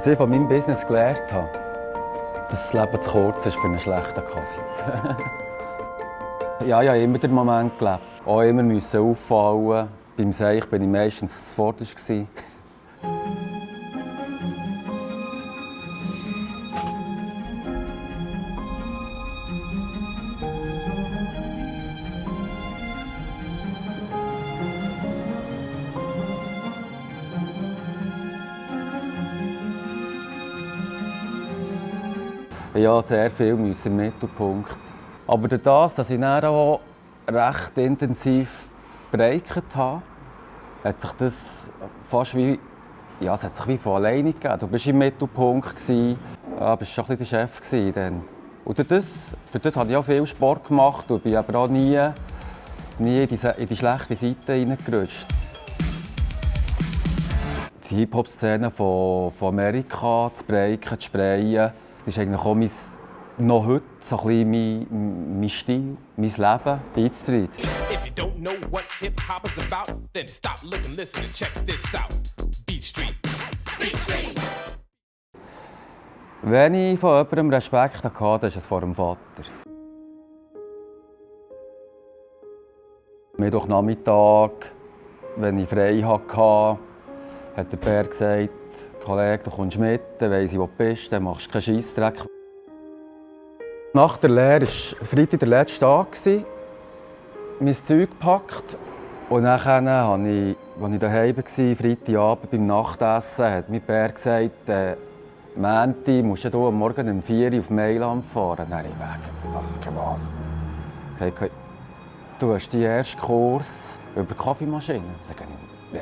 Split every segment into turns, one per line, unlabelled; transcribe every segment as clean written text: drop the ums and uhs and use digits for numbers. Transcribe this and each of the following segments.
Was ich von meinem Business gelernt habe, dass das Leben zu kurz ist für einen schlechten Kaffee. Ja, ich habe immer den Moment gelebt. Auch immer müssen auffallen. Beim Seich war ich meistens zuvorderst. Ja, sehr viel müssen im Mittelpunkt. Aber durch das, dass ich dann auch recht intensiv bereichert habe, hat sich das fast wie, ja, es hat sich wie von alleine gegeben. Du warst im Mittelpunkt, ja, bist schon ein bisschen der Chef dann. Und durch das habe ich auch viel Sport gemacht und bin aber auch nie in die schlechte Seite hineingerutscht. Die Hip-Hop-Szene von Amerika, zu breaken, zu sprayen, das ist eigentlich auch noch heute so ein bisschen mein Stil, mein Leben, Beat Street.
If you don't know what hip-hop is about, then stop, look and listen and check this out. Beat Street. Beat Street.
Wenn ich von jemandem Respekt hatte, dann ist es vor dem Vater. Mittwochnachmittag, wenn ich frei hatte, hat der Bär gesagt, Kollege, du kommst mit, dann weiss ich, wo du bist, dann machst du keinen Scheissdreck. Nach der Lehre war Freitag der letzte Tag, mein Zeug gepackt. Und dann, als ich daheim war, Freitagabend beim Nachtessen, hat mein Bär gesagt, Mänti, musst du am Morgen um 4 Uhr auf Mailand fahren. Dann habe ich weg, was? Ich sagte, du hast den ersten Kurs über Kaffeemaschinen. Dann sage ich,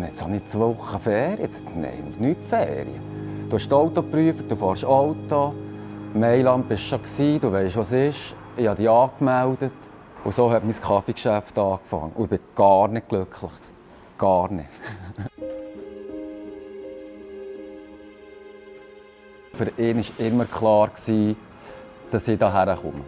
jetzt habe ich 2 Wochen Ferien. Nein, nicht Ferien. Du hast die Autoprüfung, du fährst Auto. Mailand bist du schon, du weißt, was es ist. Ich habe dich angemeldet. Und so hat mein Kaffeegeschäft angefangen. Und ich bin gar nicht glücklich. Gar nicht. Für ihn war immer klar, dass ich hierher komme.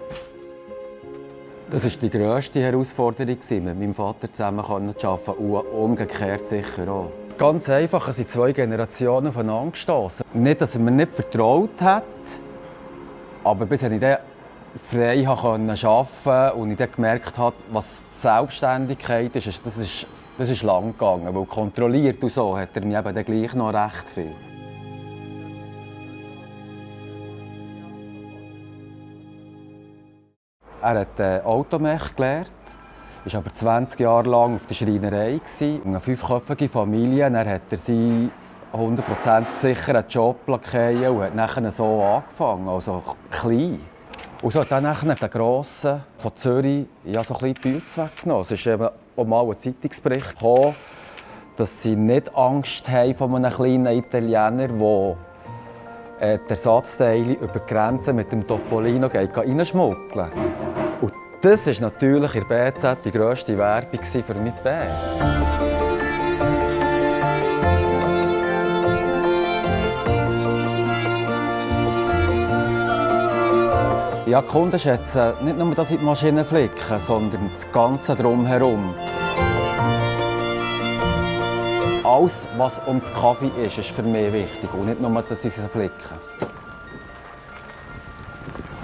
Das war die grösste Herausforderung, mit meinem Vater zusammen zu arbeiten und umgekehrt sicher auch. Ganz einfach, es sind 2 Generationen aufeinander gestoßen. Nicht, dass er mir nicht vertraut hat, aber bis ich dann frei arbeiten konnte und ich dann gemerkt habe, was Selbstständigkeit ist, das ist lang gegangen. Weil kontrolliert und so hat er mich eben dann gleich noch recht viel. Er hat Automech gelernt, war aber 20 Jahre lang auf der Schreinerei. Eine 5-köpfige Familie. Dann hat er seinen 100% sicheren Job fallen und hat nachher so angefangen, also klein. Und so hat dann nachher den Grossen von Zürich ja, so ein bisschen die Bütze weggenommen. Es ist eben auch mal ein Zeitungsbericht gekommen, dass sie nicht Angst haben vor einem kleinen Italiener, der die Ersatzteile über die Grenze mit dem Topolino reinschmuggeln. Und das war natürlich in der BZ die grösste Werbung für mein Bär. Ja, die Kunden schätzen nicht nur, dass ich die Maschine flicke, sondern das Ganze drumherum. Alles, was um den Kaffee ist für mich wichtig und nicht nur, dass ich sie flicke.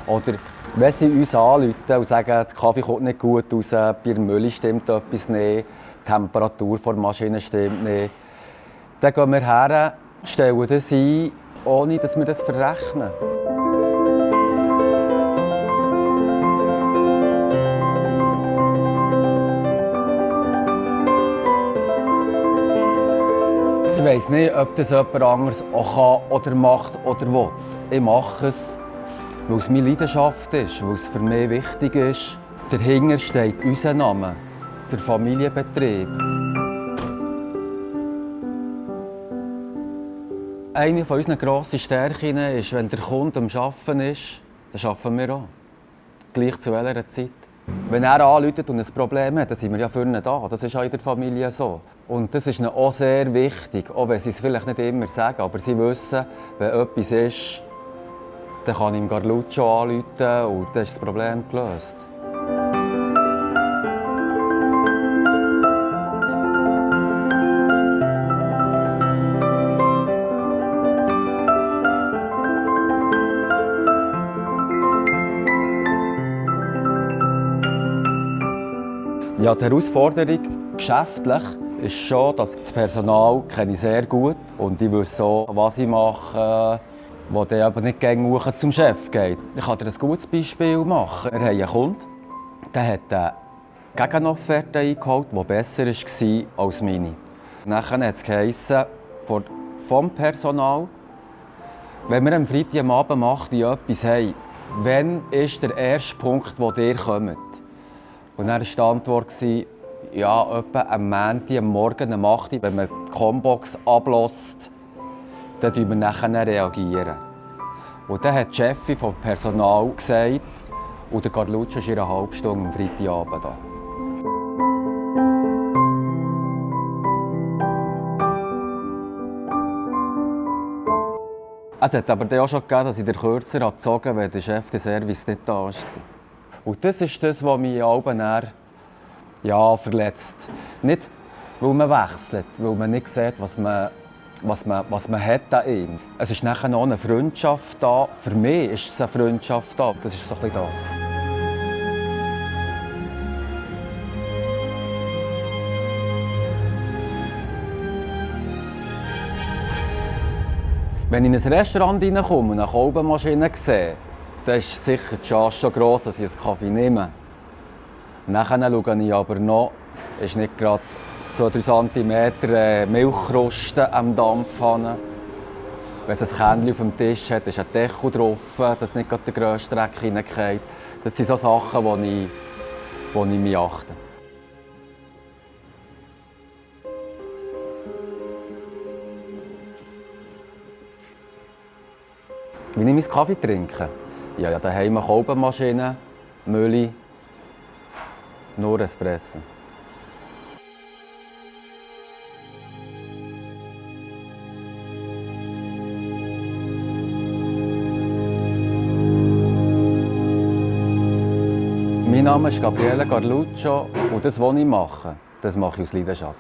Oder wenn sie uns anrufen und sagen, der Kaffee kommt nicht gut raus, bei der Mühle stimmt etwas nicht, die Temperatur der Maschine stimmt nicht, dann gehen wir her, stellen das ein, ohne dass wir das verrechnen. Ich weiss nicht, ob das jemand anderes auch kann oder macht oder will. Ich mache es, weil es meine Leidenschaft ist, weil es für mich wichtig ist. Dahinter steht unser Name, der Familienbetrieb. Eine unserer grossen Stärken ist, wenn der Kunde am Arbeiten ist, dann arbeiten wir auch. Gleich zu welcher Zeit. Wenn er anruft und ein Problem hat, dann sind wir ja für ihn da. Das ist auch in der Familie so. Und das ist ihnen auch sehr wichtig, auch wenn sie es vielleicht nicht immer sagen. Aber sie wissen, wenn etwas ist, dann kann ich ihm Garluccio anrufen und dann ist das Problem gelöst. Ja, die Herausforderung geschäftlich ist schon, dass das Personal kenne ich sehr gut und ich weiß so, was ich mache, wo der aber nicht gegen zum Chef geht. Ich kann dir ein gutes Beispiel machen. Wir haben einen Kunden, der hat eine Gegenofferte eingeholt, die besser war als meine. Nachher hat es geheissen, vom Personal, wenn wir am Freitag am Abend macht, etwas haben, wann ist der erste Punkt, wo ihr kommt? Und dann war die Antwort, ja, etwa am Montag, am Morgen, am 8 Uhr, wenn man die Combox ablässt, dann reagieren wir nachher. Und dann hat die Chefin vom Personal gesagt, und der Carluccio ist in einer halben Stunde am Freitagabend da. Es hat aber auch schon gegeben, dass ich den kürzer gezogen habe, weil der Chef des Service nicht da war. Und das ist das, was mich ja, verletzt. Nicht, weil man wechselt, weil man nicht sieht, was man hat an ihm. Es ist nachher noch eine Freundschaft da. Für mich ist es eine Freundschaft da. Das ist so ein bisschen das. Wenn ich in ein Restaurant reinkomme und eine Kolbenmaschine sehe, dann ist sicher die Chance schon gross, dass ich einen Kaffee nehme. Nachher schaue ich aber noch, ist nicht gerade 2-3 cm Milchkruste am Dampf haben. Wenn es ein Kännchen auf dem Tisch hat, ist ein Deckel drauf, dass nicht gerade der grösste Dreck hineinfällt. Das sind so Sachen, die ich mich achte. Wie ich meinen Kaffee trinke? Ja, daheim eine Kolbenmaschine, Mühle, nur Espresso. Mein Name ist Gabriele Carluccio und das, was ich mache ich aus Leidenschaft.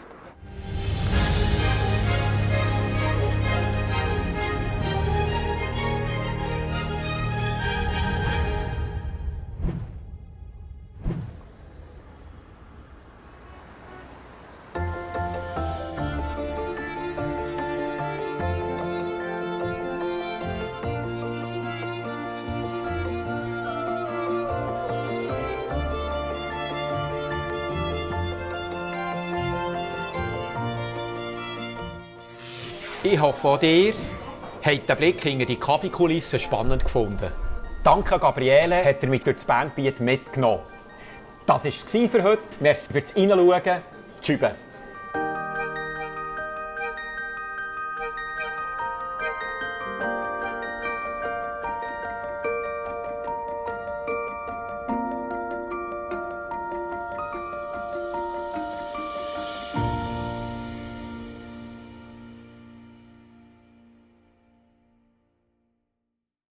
Ich hoffe, auch ihr habt den Blick hinter die Kaffeekulissen spannend gefunden. Danke, Gabriele, hat er mich durch das Bandgebiet mitgenommen. Das war es für heute. Merci fürs Reinschauen. Tschüss.